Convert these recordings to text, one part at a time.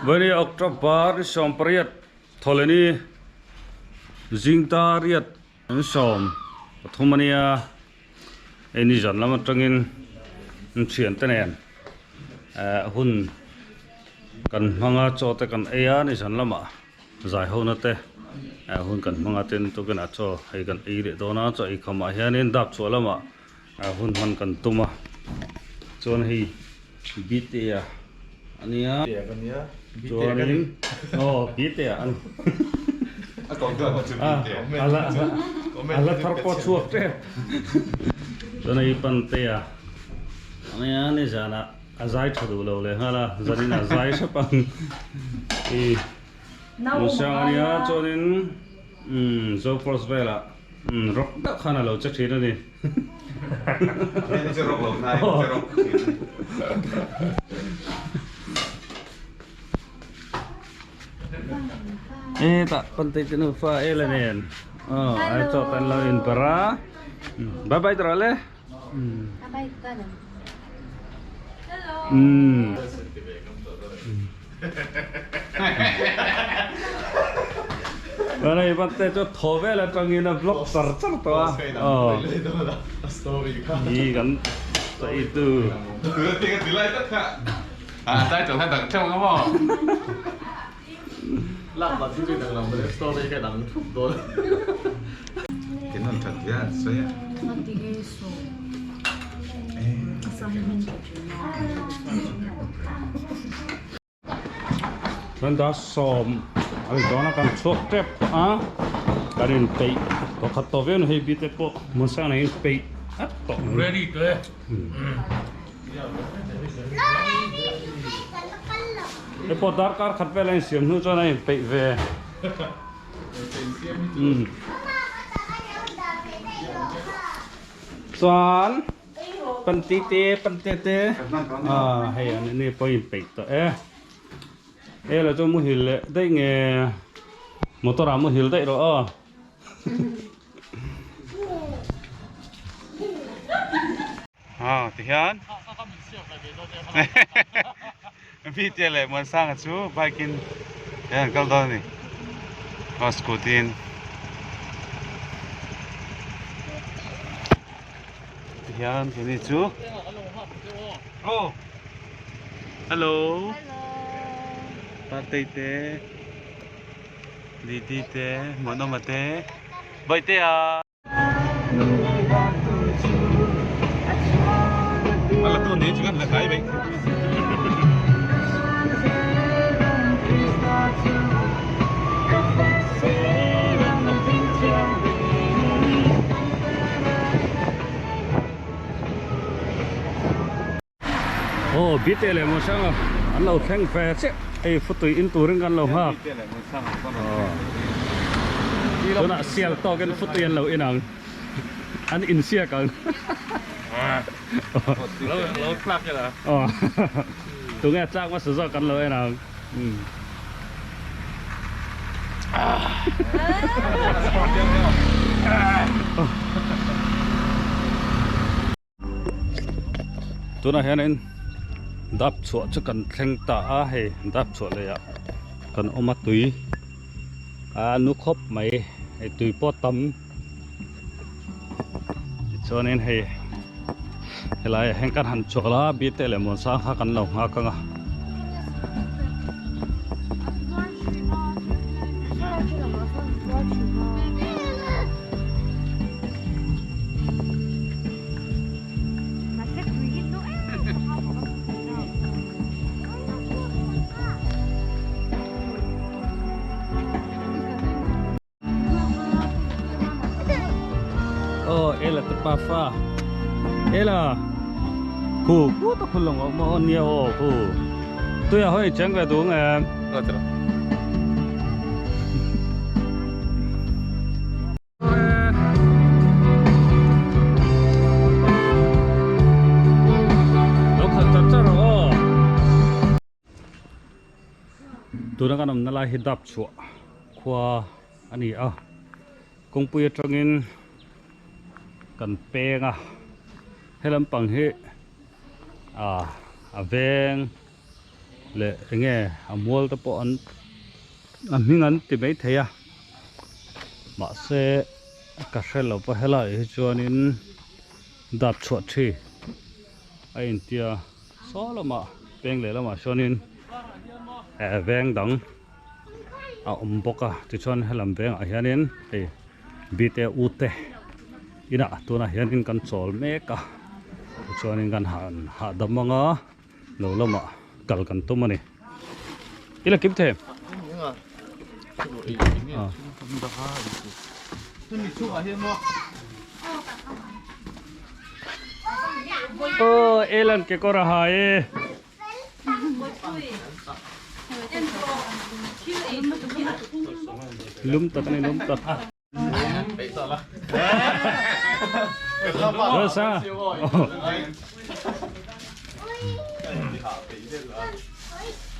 Vani October 18 Tholeni zingta riat an 13 ania hei ni zan lam atangin an thiante nen eh hun kan hmang a chaw te kan ei a ni zan lamah zai ho na te eh hun kan hmang a tin tukinah chaw hei kan ei leh dawn a chaw ei khamah hianin dap chhuah lamah hun hman kan tum a chuan hei bta ania chuanin aw bta ani a la thar pawh chhuak tep chuan hei pantea ania nizanah a zai tha duh lo leh nghal a zanin a zai hrep ang i Musa ania chuanin Zoforce velah Rock deuh khan a lo che thin a ni. E tah pantei te nufa e la nen. Aw ai chaw tan lo in par a. Bye bye tawh le. Bye bye ta nen. Hello. Anei pante chu thaw vel atangin a vlog char char tawh a. Aw. Hi kan sawi tu. Chuan dar sawm a ni dawn a kan chhuak tep tawh a kan in peih pakhat tawh viau a ni hei bite pawh hmun sang nei in peih at tawh mai ready tawh e hei pawh darkar khat vel a insiam hnu chuan a in peih ve chuan Panti te pante te ah hei an ni pawh in peih tawh e e lo chu muhil leh daih nge motor ah muhil daih rawh aw ah tihian Bta leh Muansanga chu bike in hian an kal dawn a ni aw scooty in. Tihian keini chu oh hello Partei te Didi te Muanawma te Bawihtea Aw bite leh Muasanga an lo thleng ve chiah hei futui in turin kan lo nghak tunah sial tawkin futui an lo in ang an insiak ang lo tlak ila aw tunge tlak hmasa zawk kan lo en ang. Tunah hianin dap chhuah chu kan thleng ta a hei dap chhuah leh ah kan awm a tui a nu khawp mai hei tui pawh tam tichuanin hei helaiah hian kan han chawl a bite leh muansang kha kan lo nghak ang a. Aw ela te pafa ela khu khu ta khul long awm aw nia aw khu tuia hoi cheng ve duh nge Lo khalh char char rawh aw. Tuna kan awmna lai hi dap chhuah khua a ni a, kawngpui atangin kan peng a, he lampang hi ah a veng. Leh enge a mual te pawh an a hming an ti mai thei a mahse ka hre lo va helaiah hi chuanin dap chhuah thi a intia saw lamah peng leh lamah sawn eh veng dang a awm bawk a tichuan helam vengah hianin hei bite u te inah tunah hianin kan chawl mek a tichuanin kan han hahdam ang a. Lo lamah kal kan tum a ni. I la kim thei em? Aw Elan kekawr a ha e. Lum tak a ni lum tak. Rosa.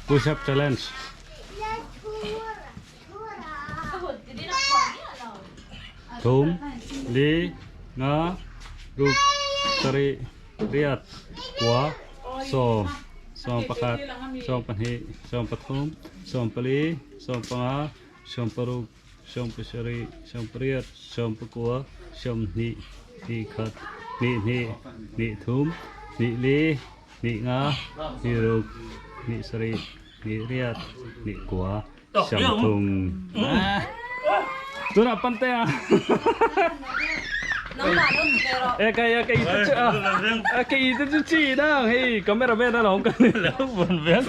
Push up challenge. Thum, li, nga, ruk, sarih, riat, kua, sawm, sawm pakhat, sawm pahnih, sawm pathum, sawm pali, sawm panga, sawm paruk, Sawm pasarih, sawm pariat, sawm pakua, sawm hnih, hnih khat, hnih hnih, hnih thum, hnih li, hnih nga, hnih ruk, hnih sarih, hnih riat, hnih kua, sawm thum. Tunah pante a. E kai a kai te chu a kai te chu chi dang hei cameraman a lawm kan ni lo bon vel.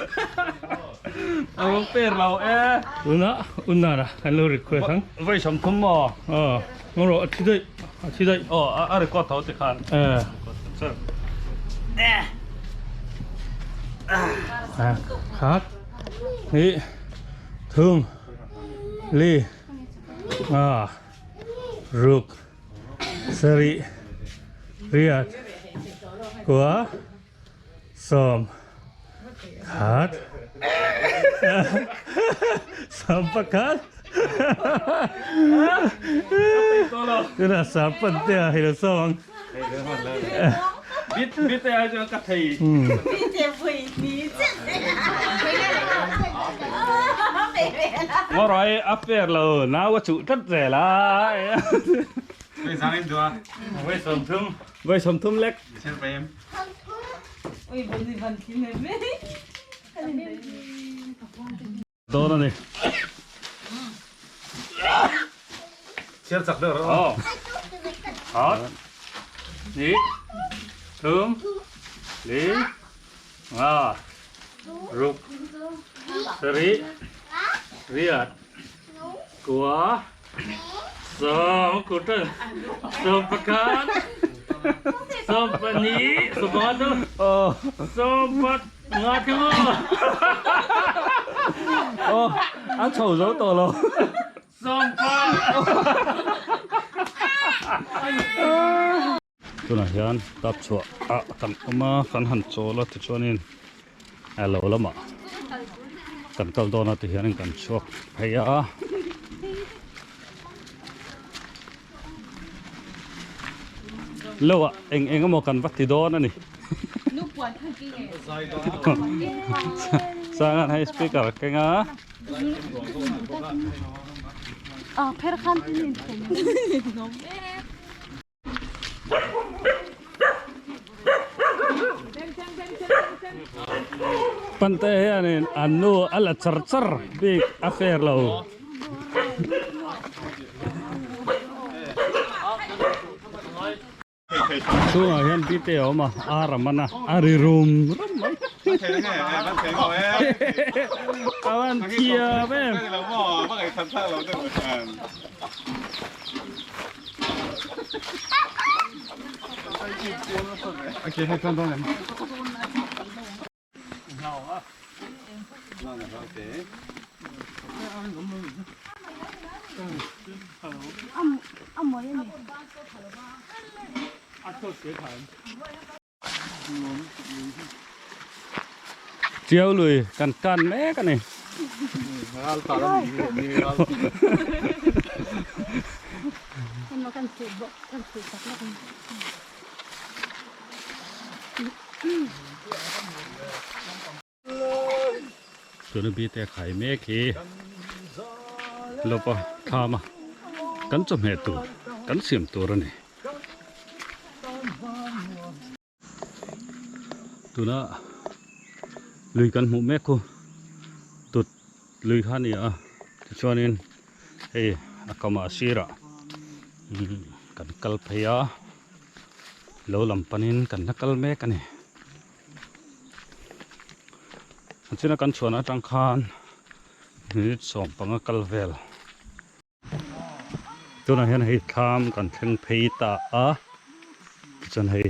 Ang per lo e. Una una ra kan lo request ang. Vai sam thum mo. Ờ, ngon rồi, thi đây, thi đây. Ờ, a record tho ti khan. Ờ. À, khác. Ni. Thương. Li. À. Ruk. Sari. Riat. Kua. Sawm khat sawm pakhat tunah sawm pante ah hei lo sawm ang bit bit te ai chuan ka thei ngaw a fair lo nau a chuh tlat zel a Vai sawmthum lek. Dawn a ni. Chhiar chak deuh rawh aw. Khat, hnih, thum, li, nga, ruk, sarih, riat, kua, Sawm kutan sawm pakhat sawm pahnih sawm pakhat tu sawm pat nga thu Oh, an chho zo tawh lo. Sawm pat. Tunah hian tap chhuah ah kan awm a, kan han chawl a tichuanin a lo lamah kan kal dawn a tihianin kan chhuak phei a. Lo ah eng eng emaw kan va ti dawn a ni. Sangan hei speaker a keng a. Pante hianin an nu a la char char bik a fair lo. Chungah hian bite a awm a, ar a man a, a ri rum rum mai. A van thiam em. Chiau lui kan kan mek a ni. Tuna bite khai mek hi lova thlam a kan chawhmeh tur kan siam tur a ni. Tuna lui kan hmuh mek khu tut lui kha a ni a tichuanin hei a kamah a sirah kan kal phei a lo lam panin kan la kal mek a ni. A china kan chhuahna atang khan minute 15 kal vel tunah hian hei thlam kan thleng phei ta a tichuan hei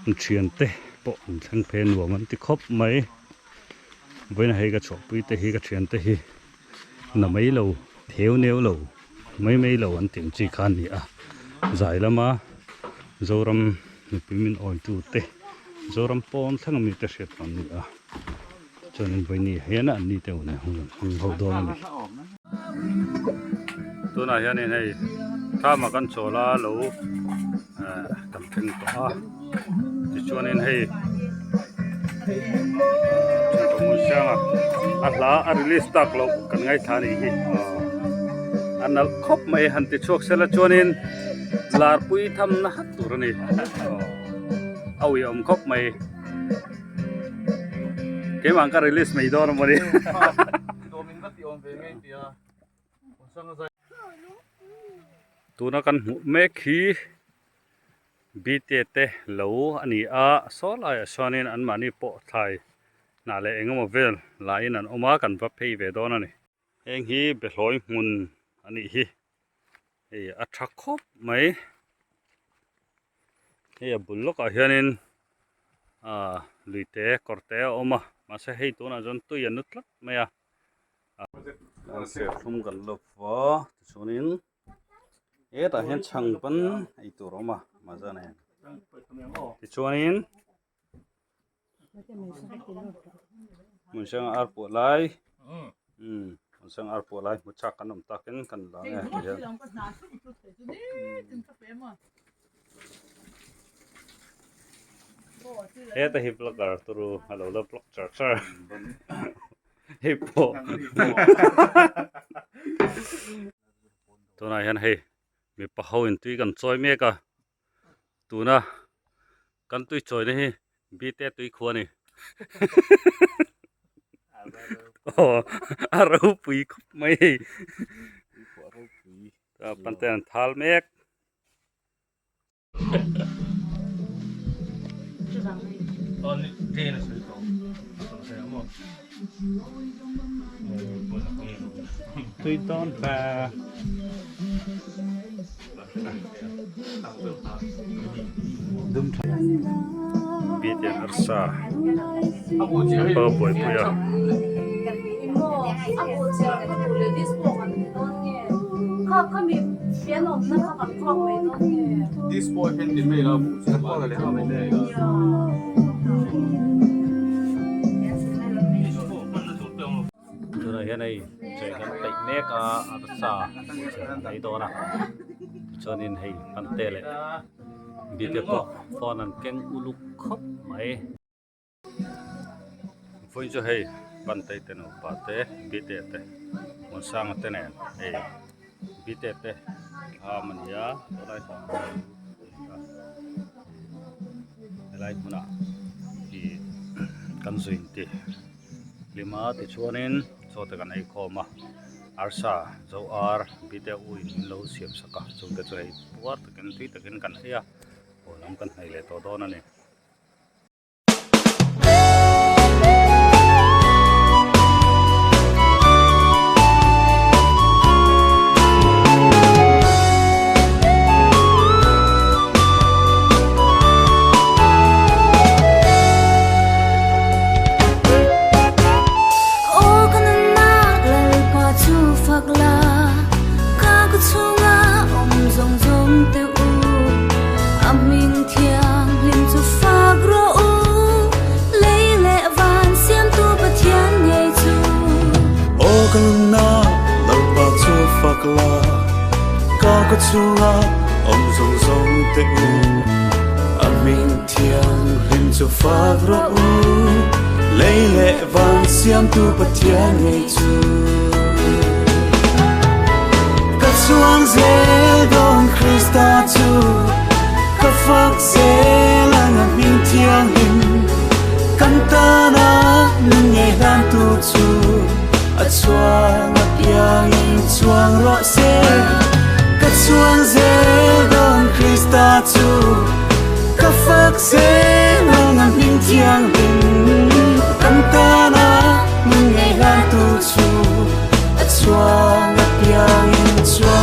an thiante pawh an thleng phei nuam an ti khawp mai vawiin hei ka chhuahpui te hi ka thiante hi na mai lo theu neu lo mai mai lo an tih ang chi kha a ni a zai lama Zoram mipui min awitu te Zoram pawn thleng ami te hriat an ni a chuanin vawiini hian an ni te une hun an hmang ho dawn a ni. Tunah hianin hei thlam ah kan chawl a lo kan thleng tawh a tichuanin hei Chhungkaw a hla a release tak loh kan ngaithla a nih hi a nalh khawp mai han ti chhuak sela chuanin larpui tham na hat tur a ni a uiawm khawp mai keimah ang ka release mai dawn a mawni. Tuna kan hmuh mek hi bite te lo a ni a saw laiah sawn in anmahni pawh thlai hnah leh eng emaw vel laiin an awm a kan va phei ve dawn a ni. Heng hi behlawi hmun a nih hi hei a tha khawp mai hei a bul lawkah hianin ah lui te kawr te a awm a mahse hei tunah chuan tui a nu tlat mai a. Serthlum kan la va tichuanin hetah hian chhang ban ei tur a awm a mahzan ah hian tichuanin hmun hrang ar puah lai hmun hrang ar puah lai hmu chak kan awm takin kan la ang e tihian. Heta hi vlogger turu a lo la vlog char char hei pawh tunah hian hei mipa ho in tui kan chawi mek a tuna kan tui chawina hi bite tui khua a ni aw a ropui khawp mai hei pante an thal mek. Tui dawn ta. Dum tha. Bitian arsa. Pa buaipui a. Tunah hian hei chei kan peih mek a arsa an ei dawn a tichuanin hei pante leh bike pawh phone an keng uluk khawp mai. Vawiin chu hei Pantei te nupa te Bite te Hmunsanga te nen hei Bite te thlam a ni a tawlai thlam a ni a helai hmunah ih kan zuin tih hlim a tichuanin chaw te kan ei khawm a arsa zo ar Bite u in min lo siam sak a chungte chu hei puar takin tui takin kan ei a haw lam kan hnaih leh tawh dawn a ni. Siamtu Pathian ngei chu. Ka chhuang zel dawn Krista chu, Ka fak zel ang a hming thianghlim. Kan tana nun ngei hlantu chu, A chhuang apiangin chhuang rawh se. Ka chhuang zel dawn Krista chu, Ka fak zel ang a hming thianghlim. Kan tana nun ngei hlantu chu, A chhuang apiangin chhuang.